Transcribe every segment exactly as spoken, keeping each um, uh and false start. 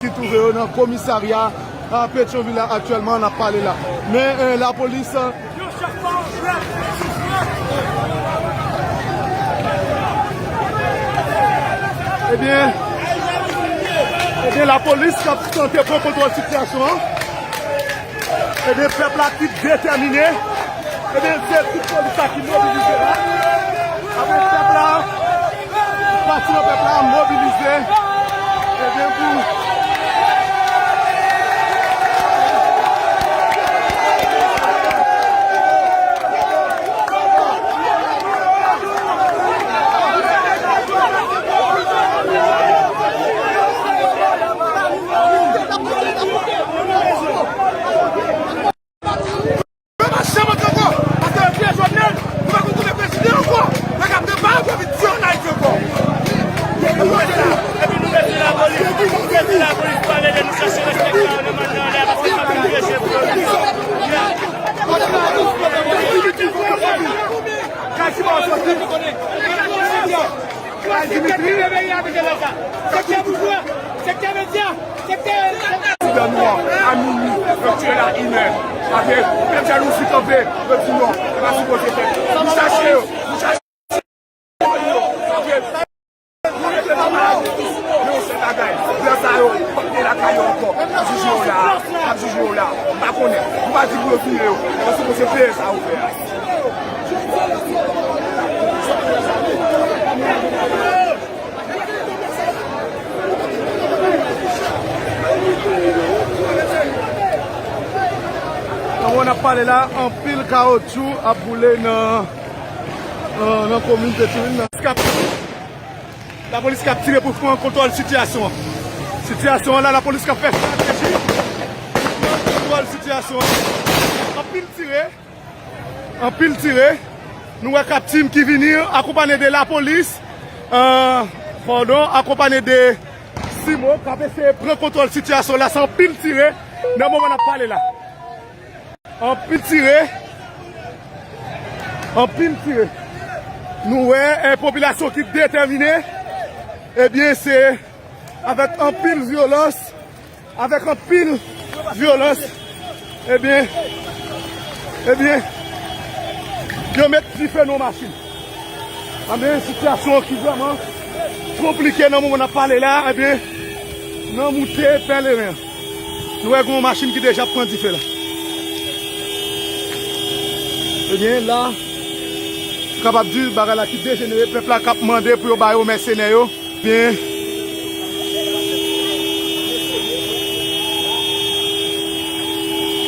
ki twouve yo nan komisarya a Petyonvil la aktyèlman, n ap pale la. Men, eh, lapolis, eh, ebyen, ebyen, lapolis k ap tante pran kontwòl sitiyasyon an. Ebyen, pèp la ki detèmine. Ebyen, se tout polis la ki mobilize la. Apre pèp la, pati nan pèp la mobilize. Ebyen, pou Yo pa janm antre ankò, paske yo kriye Jovenel, nou pa konn konbyen prezidan ankò, nèg ap prepare pou yo vin tiye ann Ayiti ankò. Epi nou mete la, epi nou mete lapolis, nou mete lapolis pale de nou chache respè kay yo nan mann nan anlè, paske fòk nou dirije pou yo. Kay ki ba w soti? Kay Dimitri? Sektè boujwa, sektè medya, sektè... Prezidan nou an, a minui, yo tiye l a inè. Paske menm jalouzi kanpe, yo di non, sa pa sipoze fèt. Nou chache yo, nou chache yo. Paske nou rete nòmal. Men yon sèl bagay, blan sa yo, fòk te lakay yo ankò. Ap jije yo la, ap jije yo la. M pa konnen. Nou pa di pou yo touye yo. Yo sipoze peye sa yo fè a. Nan moman n ap pale la, anpil kawotchou ap boule nan, nan, nan komin Petyonvil nan. Lapolis k ap tire pou pran kontwòl sitiyasyon an. Sitiyasyon an la, lapolis k ap fè estrateji pou pran kontwòl sitiyasyon an. Anpil tire. Anpil tire. Nou wè Captim ki vini akonpanye de lapolis, euh, padon, akonpanye de Simo k ap eseye pran kontwòl sitiyasyon la. Se anpil tire nan moman n ap pale la. Anpil tire. Anpil tire. Nou wè, eh, popilasyon ki detèmine. Ebyen, se avèk anpil vyolans, avèk anpil vyolans, ebyen, ebyen, yo met dife nan machin. Anben, sitiyasyon ki vrèman konplike nan moman n ap pale la, ebyen, nan moute Pèleren. Nou wè gen yon machin ki deja pran dife la. Ebyen, la, m kapab di bagay la ki dejenere, pèp la k ap mande pou yo ba yo mèsenè yo. Byen.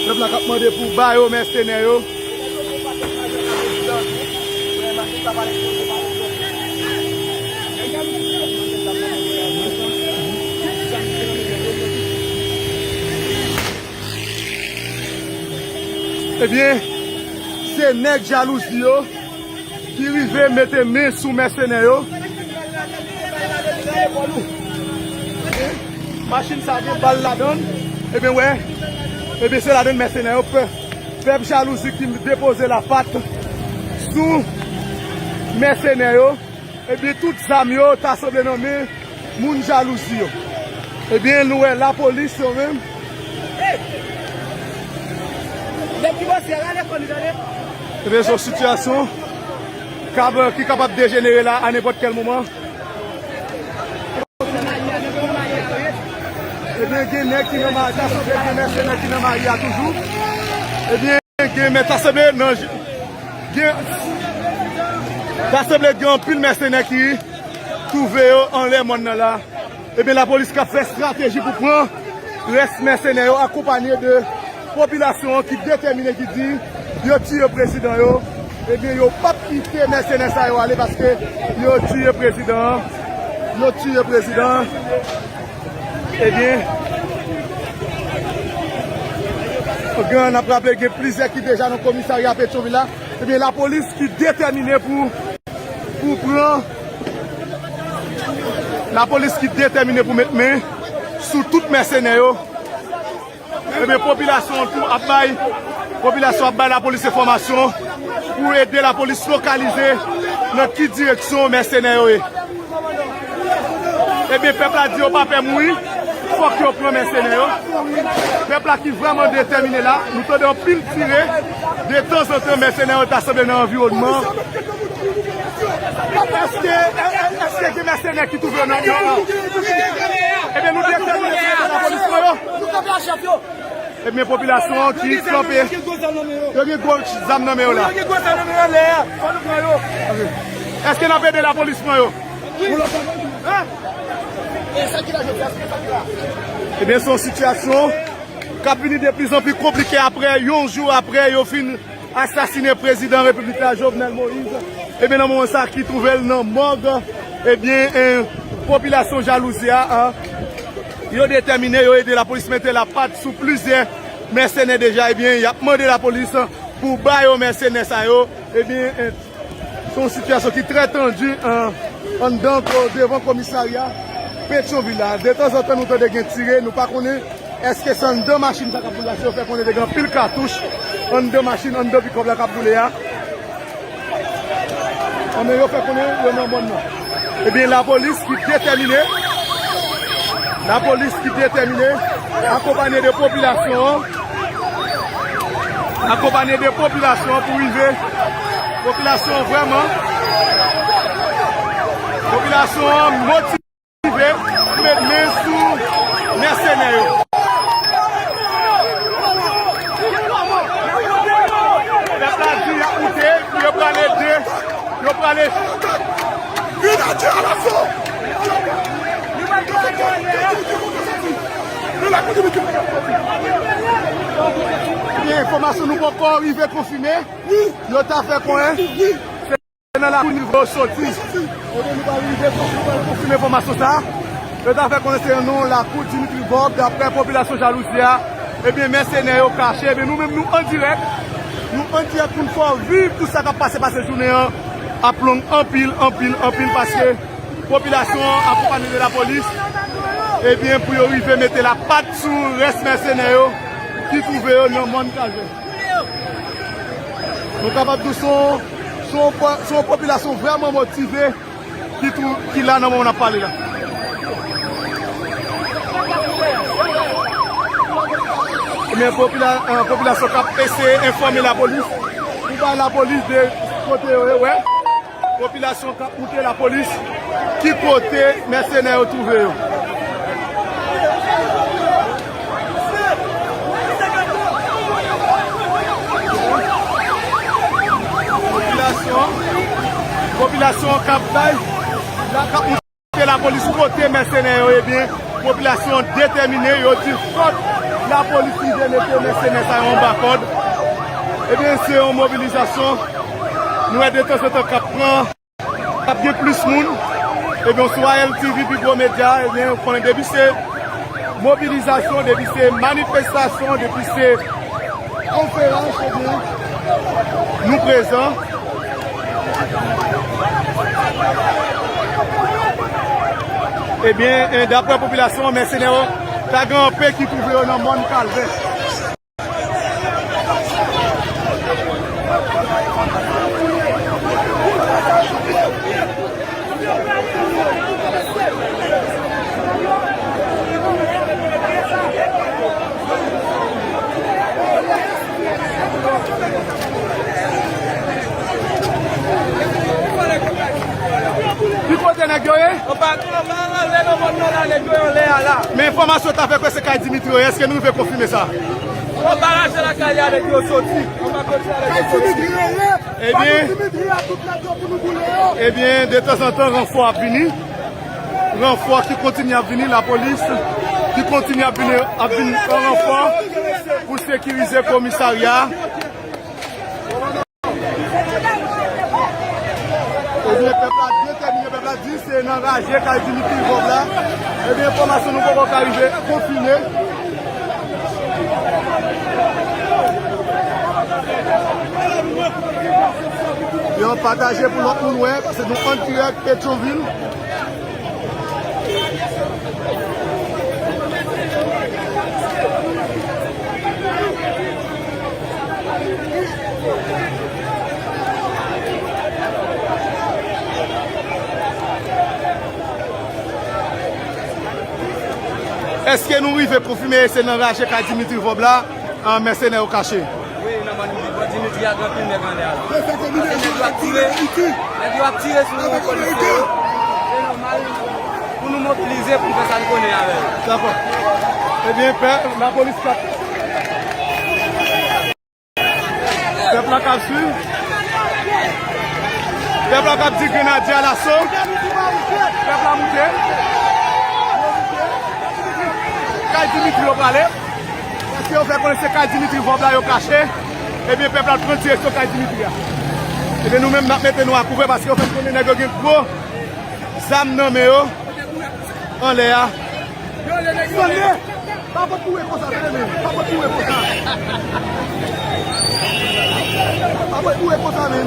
Pèp la k ap mande pou ba yo mèsenè yo. Ebyen, se nèg jalouzi yo ki rive mete men sou mèsenè yo. Machin sa gen bal ladan l. Ebyen, wè. Ebyen, se ladan l mèsenè yo. Pè-, pèp jalouzi ki depoze lapat sou mèsenè yo. Ebyen, tout zam yo ta sanble nan men moun jalouzi yo. Ebyen, nou wè lapolis yo menm. Ebyen, se yon sitiyasyon k ap, ki kapab dejenere la a nenpòt kèl moman. Ebyen, gen nèg ki nan mari, ta sanble gen mèsenè ki nan mari a toujou. Ebyen, gen, men ta sanble nan, gen, ta sanble gen anpil mèsenè ki twouve yo anlè mòn nan la. Ebyen, lapolis k ap fè estrateji pou pran rès mèsenè yo, akonpanye de popilasyon an ki detèmine, ki di yo tiye prezidan yo. Ebyen, yo p ap kite mèsenè sa yo ale paske yo tiye prezidan an. Yo tiye prezidan an. Ebyen, gen, n ap raple, gen plizyè ki deja nan komisarya Petyonvil la. Ebyen, lapolis ki detèmine pou, pou pran, lapolis ki detèmine pou met men sou tout mèsenè yo. Ebyen, popilasyon an tou ap bay, popilasyon ap bay lapolis enfòmasyon pou ede lapolis lokalize nan ki direksyon mèsenè yo ye. Ebyen, pèp la di yo pa pè mouri, Fòk yo pran mèsenè yo. Pèp la ki vrèman detèmine la, nou tande anpil tire. De tanzantan, mèsenè yo ta sanble nan anviwònman. Èske, èske gen mèsenè ki twouve yo nan, nan, nan? Ebyen, nou detèmine pou mete lapolis pran yo. Ebyen, popilasyon an ki kanpe. Yo gen gwo zam nan men yo la. Èske n ap ede lapolis pran yo? Ebyen, se yon sitiyasyon k ap vini de plizanpli konplike apre yon jou apre yo fin asasinen prezidan repiblik la, Jovenel Moïse. Ebyen, nan moman sa ki twouve l nan mòg, ebyen, eh, popilasyon Jalouzi a, ah, yo detèmine, yo ede lapolis mete lapat sou plizyè mèsenè deja. Ebyen, y ap mande lapolis pou ba yo mèsenè sa yo. Ebyen, eh, se yon sitiyasyon ki trè tandi, eh, anndan ko-, devan komisarya Petyonvil la. De tanzantan, nou tande gen tire, nou pa konnen èske se anndan machin sa k ap boule a, se yo fè konnen te gen anpil katouch anndan machin, anndan pikòp la k ap boule a. Anben, yo fè konnen yo nan mòn nan. Ebyen, lapolis ki detèmine, lapolis ki detèmine, akonpanye de popilasyon an, akonpanye de popilasyon an pou rive. Popilasyon an vrèman, popilasyon an motive pou met men sou mèsenè yo. Pèp la di y ap moute, yo pral ede, yo pral ede. Grenadye alaso! Gen enfòmasyon nou poko rive konfime. Yo ta fè konnen se nan lakou Dimitri yo soti. Ebyen, nou pral rive konfime, pral konfime enfòmasyon sa a. Yo ta fè konnen se nan lakou Dimitri Vorbe, daprè popilasyon Jalouzi a. Ebyen, mèsenè yo kache. Ebyen, nou menm, nou an dirèk. Nou an dirèk pou n fè w viv tout sa k ap pase, pase jounen an ap long anpil, anpil, anpil, paske popilasyon an akonpanye de lapolis, ebyen, pou yo rive mete lapat sou rès mèsenè yo ki twouve yo nan mòn Kalvè. Nou kapab di w se yon, se yon po-, se yon popilasyon vrèman motive ki tou, ki la nan moman n ap pale la. Men popila-, eh, popilasyon k ap eseye enfòme lapolis pou bay lapolis de kote yo ye, wè. Popilasyon k ap moute lapolis ki kote mèsenè yo twouve yo. Popilasyon, popilasyon k ap bay, la k ap moute lapolis kote mèsenè yo, ebyen, popilasyon an detèmine, yo di fòk lapolis rive mete mèsenè sa yo anba kòd. Ebyen, se yon mobilizasyon, nou wè de tanzantan k ap pran. Ap gen plis moun. Ebyen, sou A L T V, pi gwo medya, ebyen, ou konnen depi se mobilizasyon, depi se manifestasyon, depi se konferans, ebyen, nou prezan. Ebyen, eh, daprè popilasyon, mèsenè yo ta gen anpe ki twouve yo nan mòn Kalvè. Ki kote nèg yo ye? Anba, anba, anlè nan mòn nan la, nèg yo anlè a la. Men enfòmasyon ta fè kwè se kay Dimitri yo ye, èske nou rive konfime sa? Anba raje lakay a nèg yo soti. Anba kote a nèg yo soti. Ebyen, ebyen, de tanzantan, ranfò ap vini. Ranfò ki kontinye ap vini, lapolis ki kontinye ap vini, ap vin an ranfò pou sekirize komisarya a. Ebyen, pèp la detèmine, pèp la di se nan raje kay Dimitri Vorbe la. Ebyen, enfòmasyon nou poko ka rive konfime. Yo pataje pou lòt moun wè, paske nou an dirèk Petyonvil. Èske nou rive konfime se nan raje kay Dimitri Vòb la, an, mèsenè yo kache? Wi, nan mòn Dimitri a gen anpil nèg anlè a la. Paske nèg yo ap tire, nèg yo ap tire sou polisye yo. Se nòmal pou nou mobilize pou nou fè sa n konnen avè yo. Dakò. Ebyen, pè, lapolis k ap Pèp la k ap swiv. Pèp la k ap di grenadye alaso. Pèp la moute. Kay Dimitri yo prale. Paske yo fè konnen se kay Dimitri Vòb la yo kache. Ebyen, pèp la pran direksyon kay Dimitri a. Ebyen, nou menm, n ap mete nou akouvè paske yo fè konnen nèg yo gen gwo zam nan men yo. Anlè a. Sande! Pa pot boure konsa, tande men. Pa pot boure konsa. Pa pot boure konsa, men.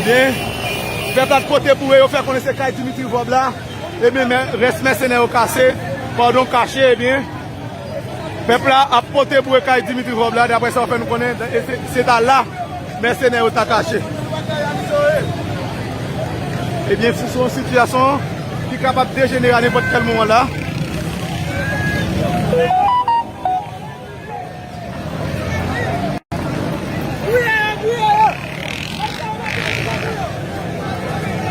Byen. Pèp la t pote boure, yo fè konnen se kay Dimitri Vòb la. Ebyen, men, rès mèsenè yo kase, padon, kache, ebyen. Pèp la ap pote boure kay Dimitri Vòb la, daprè sa yo fè nou konnen, e se, se ta la mèsenè yo ta kache. Ebyen, se yon sitiyasyon ki kapab dejenere a nenpòt kèl moman la.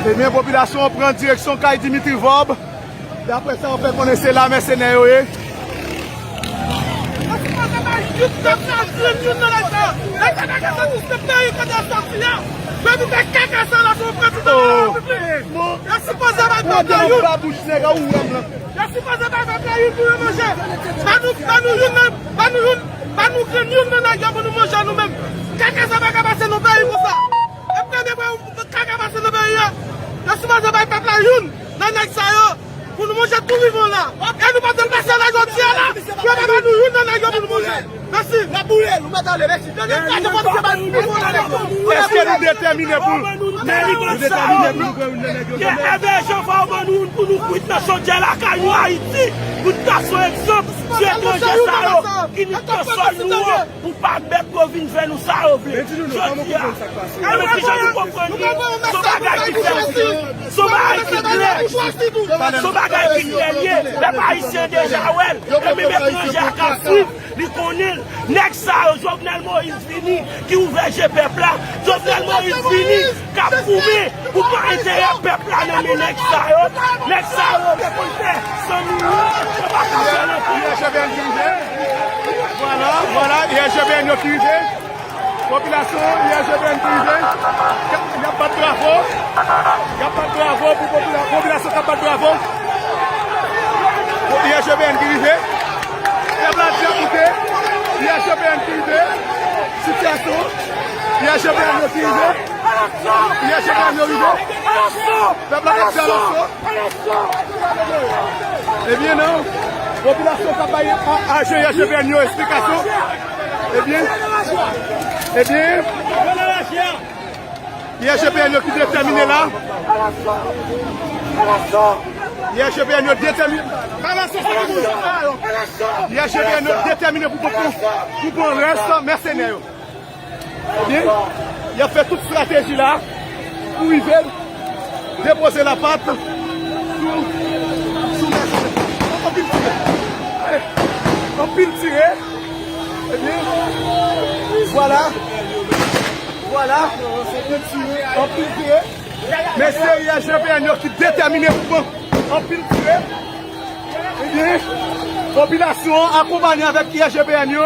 Ebyen, popilasyon an pran direksyon kay Dimitri Vòb. Daprè sa yo fè konnen se la mèsenè yo ye. Yo sipoze bay youn nan nèg sa, youn nan nèg sa. Nèg sa pa ka soti se peyi kote yo soti a. Yo vin fè kaka sa la sou prezidan de la repiblik. Yo sipoze bay pèp la youn. Yo sipoze bay pèp la youn pou yo manje. Ban nou, ban nou youn nan, ban nou youn, ban nou grenn youn nan nèg yo pou nou manje nou menm. Kaka sa pa ka pase nan peyi konsa. E premye fwa kaka pase nan peyi a. Yo sipoze bay pèp la youn nan nèg sa yo. Pou nou manje tou vivan la. E nou pa t dwe pase la jodi a la. Pou yo pa ban nou youn nan nèg yo pou nou manje. Mèsi. N ap boule l, ou mèt ale, mèsi. Tande, kraze fò nou se ba nou. Èske nou detèmine pou, nou detèmine pou nou pran youn nan nèg yo? Evè Jean Favre nou, pou nou kwit nan chodyè lakay nou Ayiti. Pou n ka son egzanp sou etranje sa yo ki nou pran sòl nou an. Pou pa mèt pou yo vin fè nou sa yo vle. Jodi a, e men kijan nou konprann li? Se yon bagay ki fèt, se yon bagay ki klè, se yon bagay ki klè li ye. Pèp ayisyen deja wè l, e menm etranje a k ap swiv, li konnen l. Nèg sa yo, Jovenel Moïse vini, ki ouvè je pèp la. Jovenel Moïse vini, k ap goumen pou pran enterè pèp la nan men nèg sa yo. Nèg sa yo te konn fè san milyon, yo pa ka fè l ankò. Vwala, vwala, I S G P N yo ki rive. Popilasyon, I S G P N ki rive. Y ap bat bravo. Y ap bat bravo pou popila-, popilasyon k ap bat bravo. I S G P N ki rive. Pèp la di ap moute. I S G P N ki rive. Sitiyasyon. I S G P N yo ki rive. I S G P N yo rive. Pèp la k ap di alaso. Ebyen non, popilasyon k ap bay a-, ajan I S G P N yo esplikasyon. Ebyen, ebyen, I S G P N yo ki detèmine la. I S G P N yo detèmine. I S G P N yo detèmine pou, pou, pou pran rès mèsenè yo. Ebyen, y ap fè tout estrateji la pou rive depoze lapat sou, sou mèsenè. Anpil tire. Anpil tire. Ebyen, vwala. Vwala. Anpil tire. Mesye I S G P N yo ki detèmine pou pran anpil tire. Ebyen, popilasyon an akonpanye avèk I S G P N yo.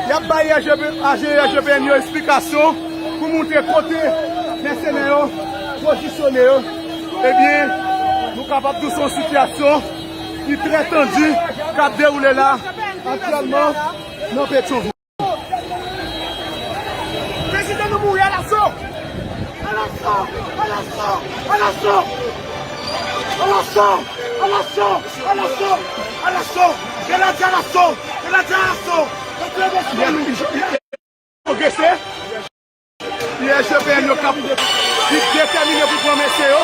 Y ap bay I S G P, ajan I S G P N yo esplikasyon pou montre kote mèsenè yo pozisyone yo. Ebyen, nou kapab di w se yon sitiyasyon ki trè tandi k ap dewoule la aktyèlman nan Petyonvil. Prezidan nou mouri, alaso! Alaso! Alaso! Alaso! Alaso! Alaso! Alaso! Alaso! Grenadye alaso! Grenadye alaso! Pwogrese! I S G P N yo k ap detèmine pou pran mesye yo.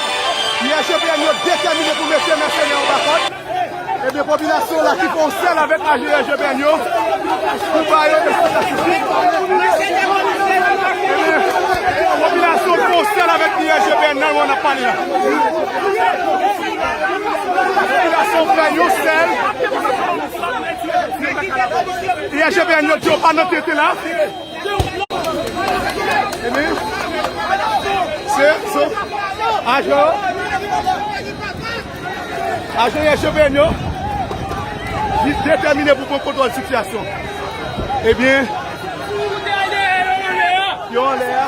I S G P N yo detèmine pou mete mèsenè yo anba kòd. Ebyen, popilasyon la ki fè yon sèl avèk ajan I S G P N yo pou ba yo esplikasyon. Ebyen, popilasyon ki fè yon sèl avèk I S G P N nan, w ap pale la. Popilasyon pran yon sèl. I S G P N yo di yo pa nan tenten la. Ebyen, se, se, ajan yo, ajan I S G P N yo, ki detèmine pou pran kontwòl sitiyasyon. Ebyen, yo anlè a.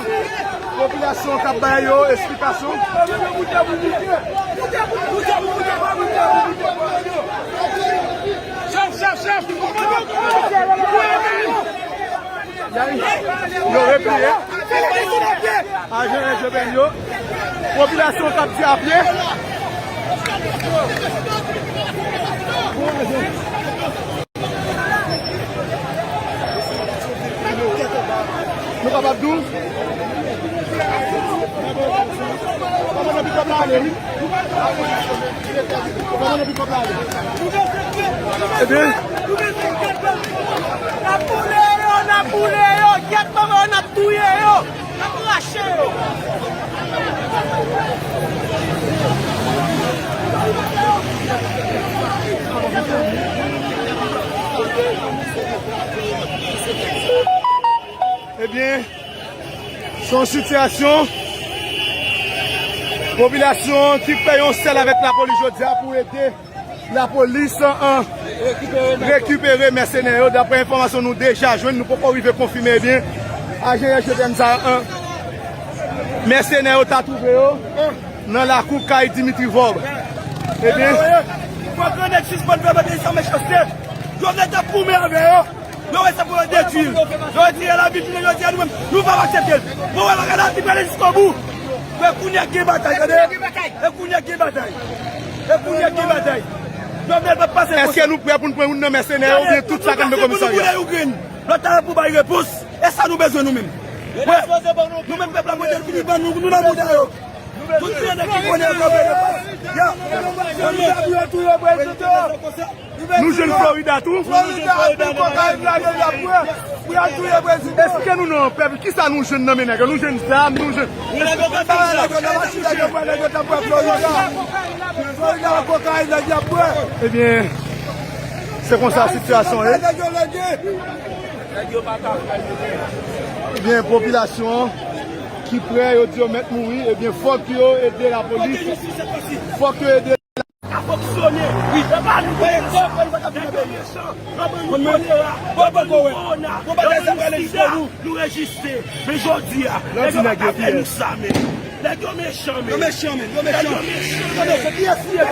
Popilasyon k ap bay yo esplikasyon. Yo repliye. Ajan S G P N yo. Popilasyon k ap di apye. Nou kapab di w. Kòmandan pikòp la ale, wi. Kòmandan pikòp la ale. Ebyen. N ap boule yo, n ap boule yo, kèt manman yo, n ap touye yo. N ap rache yo. Ebyen, se yon sitiyasyon popilasyon ki fè yon sèl avèk lapolis jodi a pou ede lapolis an rekipere mèsenè yo. Daprè enfòmasyon nou deja jwenn, nou poko rive konfime, ebyen, ajan S G P N sa an, mèsenè yo ta twouve yo nan lakou kay Dimitri Vorbe. Ebyen, fò grandèt sispann fè bagay san mechanste. Jovenel t ap goumen avè yo. Yo wè sa pou yo detwi l. Yo retire lavi l jounen jodi a, nou menm, nou p ap aksepte l. Mwen wè bagay la ap vin prale jiskobou. Men kounye a gen batay, tande. E kounye a gen batay. E kounye a gen batay. Jovenel p ap pase konsa. Èske nou prè pou n pran youn nan mèsenè yo oubyen tout sa k anndan komisarya? Lòt la pou bay repons. E sa nou bezwen nou menm. Wè. Nou menm pèp la, Bondye fini ban nou, nou nan bouda yo. Tout se nèg ki konnen yo konprann yo. Ya. Nou jwenn Florida tou. Florida anpil kokayin lage l ap pran pou y al touye prezidan. Esplike nou non, pèp, kisa nou jwenn nan men nèg yo? Nou jwenn zam, nou jwenn. Nèg yo nan machin, nèg yo pran, nèg yo t ap pran Florida. Florida kokayin nèg y ap pran. Ebyen, se konsa sitiyasyon ye. Nèg yo lage. Ebyen, popilasyon an ki prè, yo di yo mèt mouri, ebyen, fòk yo ede lapolis. Fòk yo ede. Ka fonksyone. Wi, se pa nou. Nèg yo mechan. Nan bann kolera, nan bann kowona, nan bann sida, nou rejiste. Men jodi a, nèg yo pa ka fè nou sa, men. Nèg yo mechan, men. Yo mechan, men. Yo mechan. Nèg yo mechan. Tande, se kiyès ki ye?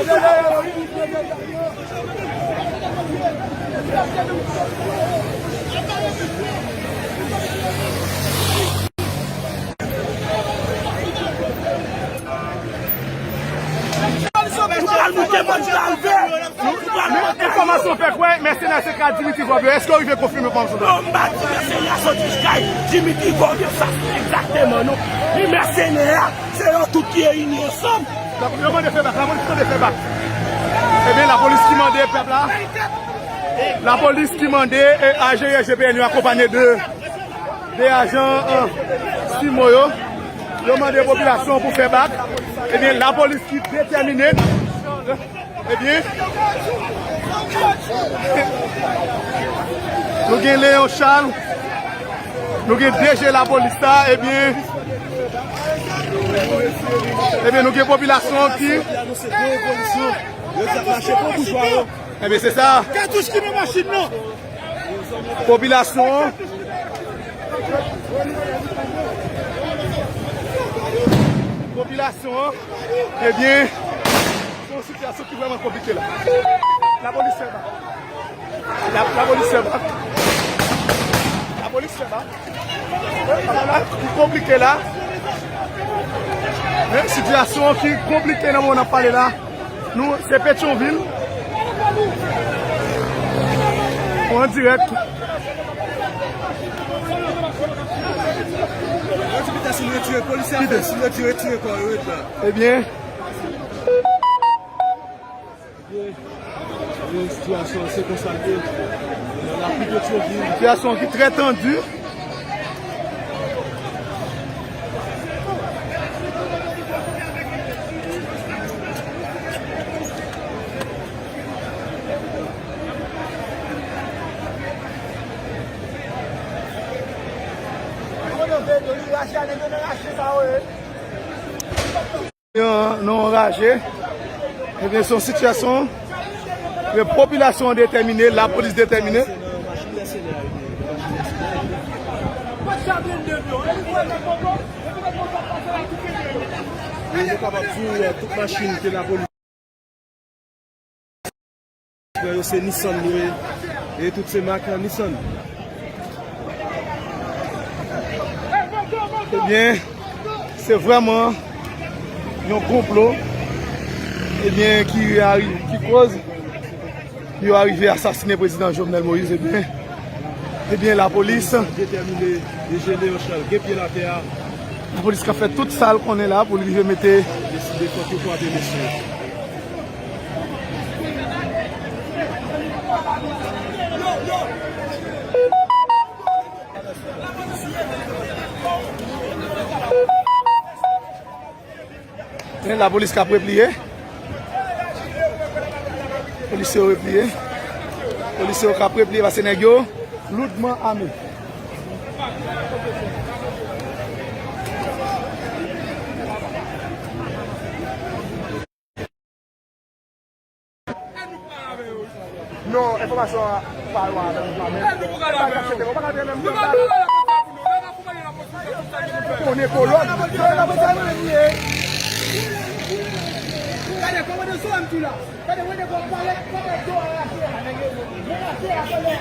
Enfòmasyon fè kwè mèsenè se ka Dimitri Vorbe yo. Èske w rive konfime enfòmasyon sa? Non, m pa di mèsenè a soti kay Dimitri Vorbe sa egzakteman, non. Men mèsenè a, se yo tout ki reyini ansanm. Yo mande fè bak, lapolis mande fè bak. Ebyen, lapolis ki mande pèp la. Lapolis ki mande, e, ajan S G P N yo akonpanye de, de ajan, e, Simo yo. Yo mande popilasyon pou fè bak. Ebyen, lapolis ki detèmine. Ebyen, nou gen Leon Charles, nou gen D G lapolis la, ebyen, ebyen, nou gen popilasyon ki. Ebyen, se sa. Katouch ki nan machin nan. Popilasyon an. Popilasyon an. Ebyen, se yon sitiyasyon ki vrèman konplike la. Lapolis fè bak. La, lapolis fè bak. Lapolis fè bak. Wi, bagay la ki konplike la. Men sitiyasyon ki konplike nan moman n ap pale la. Nou, se Petyonvil. An dirèk. Yo di pita si n retire, polisye a fè si n retire, retire kò yo, ret la. Ebyen. Ebyen, sitiyasyon an se konsa l ye. Nan lapli Petyonvil. Sitiyasyon ki trè tandi. Nan, nan yon raje. Ebyen, se yon sitiyasyon ke popilasyon an detèmine, lapolis detèmine. Yo kapab di w, tout machin ke lapolis pran yo se Nissan yo ye. E tout se mak Nissan. Ebyen, se vrèman yon konplo, ebyen, ki ari-, ki koz yo arive asasinen prezidan Jovenel Moïse, ebyen, ebyen, lapolis detèmine, e Général Charles gen pye l atè a. Lapolis ka fè tout sa l konnen la pou l rive mete. Deside fòk yo kwape mesye. Men lapolis k ap repliye. Polisye yo repliye. Polisye yo k ap repliye paske nèg yo loudman ame. Non, enfòmasyon an pa yo avè nou, pa menm. E pa aksepte, ou pa ka di menm. Konnen kolòn. Gade kòman de sou an tou la. Gade wè de kò pale, kòman do a rache a. Men rache a kòlè a.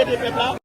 ede pèp la.